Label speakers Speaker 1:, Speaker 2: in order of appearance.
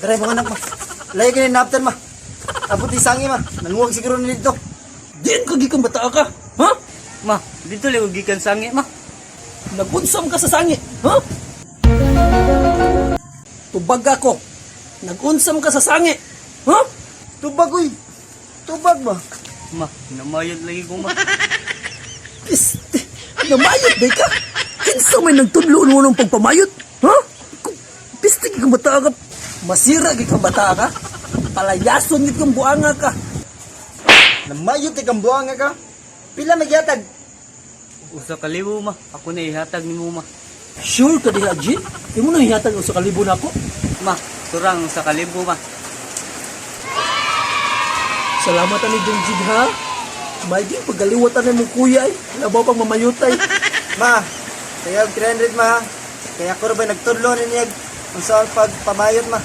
Speaker 1: Dere mga anak, ma. Layo kini naptan, ma. Abot ni sangi, ma. Nanguwag siguro ni dito.
Speaker 2: Diin ka gikan bata ka? Ha?
Speaker 3: Ma, dito lang ko gikan sangi, ma.
Speaker 2: Nagunsam ka sa sangi, ha? Tubag ako. Nagunsam ka sa sangi, ha?
Speaker 1: Tubag, uy. Tubag ba?
Speaker 3: Ma, namayot lagi ko, ma.
Speaker 2: Piste, namayot day ka? Kinsa may nagtudlo mo ng pagpamayot? Ha? Piste kang bata ka. Masira gid kang bata ka. Palayason gid kang buanga ka.
Speaker 1: Namayot kang buanga ka. Pila magyatag?
Speaker 3: 1,000, ma. Ako na ihatag nimo, ma.
Speaker 2: Sure ka diha, Jin? Imo nang hihatag 1,000 nako?
Speaker 3: Ma, turang 1,000, ma.
Speaker 2: Salamat ani Jung Jin ha. May di pagaliwatan ni mong kuya ay. Labaw pang mamayutay.
Speaker 1: Ma, kaya 300, ma. Kaya ko ra ba nagtudlo ni niya unsa ang pagpamayot, ma.